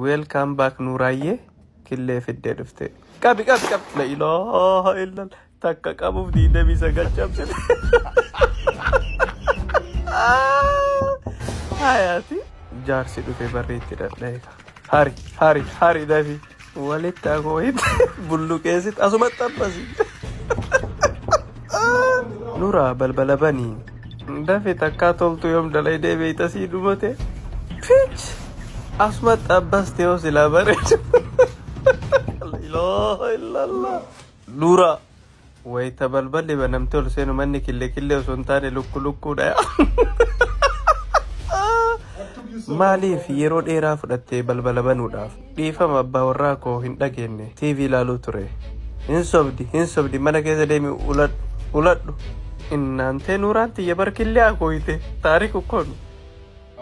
Welcome back Nuuraayyee killee fiddee dhufte. Qabi qabi qabi. La ilaaha illal takka qabuuf 29 cabsite. Hayaati. Jaarsi dhufe barreetti dhadha'e. Hari hari hari dafi. Walitti akooyitti bulluqeessitti asumatti abbasi. Nuraa balbala banii. Dafi takkaa toltu yoom dalaydee beeyta sii dhumate. Piich! Asuma xabbaste yoo silaa bareedu. La ilaaha illallah. Dura wayita balballi banamtee ol seenu manni killee killee osoo hin taane lukku lukkuudha. Maaliif yeroo dheeraa fudhattee balbala banuudhaaf? Dhiifama abbaa warraa koo hin dhageenne. TV ilaaluu ture. Hin sobdi, hin sobdi mana keessa deemi uladhu, uladhu. Innaantee nuuraan tiyya bar killee akooyte. Taariku kun.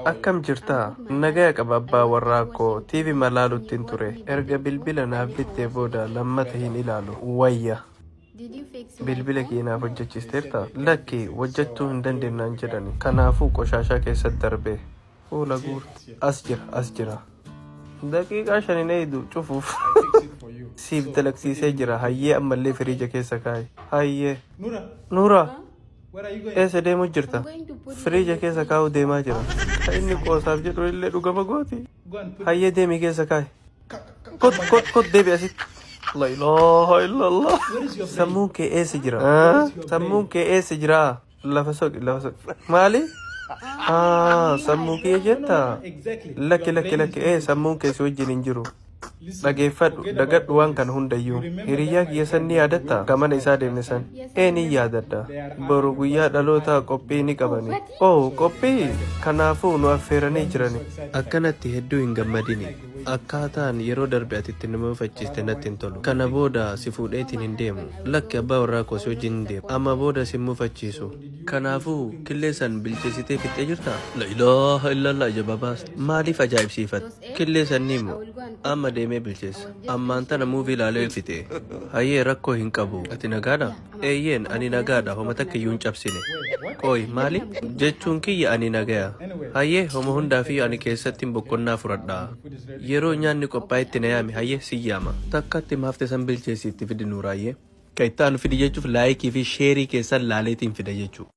Akkam jirta? Nagaya qaba abbaa warraa koo. TV ma laaluttin ture. Erga bilbila naaf bittee booda lammata hin ilaalu. Wayya. Bilbila kee naaf hojjechiisteertaa? Lakki, hojjechuu hin dandeenyu naan jedhani. Kanaafuu qoshaashaa keessatti darbe. Fuula guurte. As jira, as jira. Daqiiqaa 5 hin eeydu cufuuf. Siif dalagsiisee jira. Hayyee ammallee firiija keessa kaa'i. Hayyee. Nuuraa! Eessa deemuu jirta? Firiija keessa kaa'uu deemaa jira. Kan inni qoosaaf jedhu illee dhugama gooti. Hayyee deemii keessa kaa'i. Kot kot kot deebi asitti. La ilaaha illallah. Sammuun kee eessa jira? Sammuun kee eessa jira? Lafa soqi lafa soqi. Maali? Ah, sammuu kiyya jetta? Lakki lakki lakki ee sammuun kee si wajjin hin jiru. Dhageeffadhu, dagadhu waan kana hundayyuu. Hiriyyaa kiyya san ni yaadattaa? Ka mana isaa deemne san. Ee nin yaadadha. Boru guyyaa dhalootaa qophii ni qabani. Oh, qophii? Kanaafuu nu affeeranii jirani. Akkanatti hedduu hin gammadini. Akkaataan yeroo darbe ati itti na mufachiiste natti hin tolu. Kana booda si fuudheetiin hin deemu. Lakki abbaa warraa koo si wajjin hin deemu. Amma booda si hin mufachiisu. Kanaafuu killee san bilcheessitee fixxee jirtaa? La ilaaha illallah ija babaasta. Maaliif ajaa'ibsiifatta? Killee sannii moo? Amma deemee bilcheessa. Ammaan tana movie ilaalee fixe. Hayyee rakkoo hin qabu. Ati nagaadha? Eeyyeen ani nagaadha homa takkayyuu hin cabsine. Qooy maali? Jechuun kiyya ani nagaya. Hayyee homa hundaafiyyuu ani keessattin boqqonnaa furadha. Yeroo nyaanni qophaa'etti na yaami hayyee sin yaama. Takkatti maafte san bilcheessi itti fidi Nuuraayyee. Ka itti aanu fidi jechuuf like fi share keessan laaleetiin fida jechuu.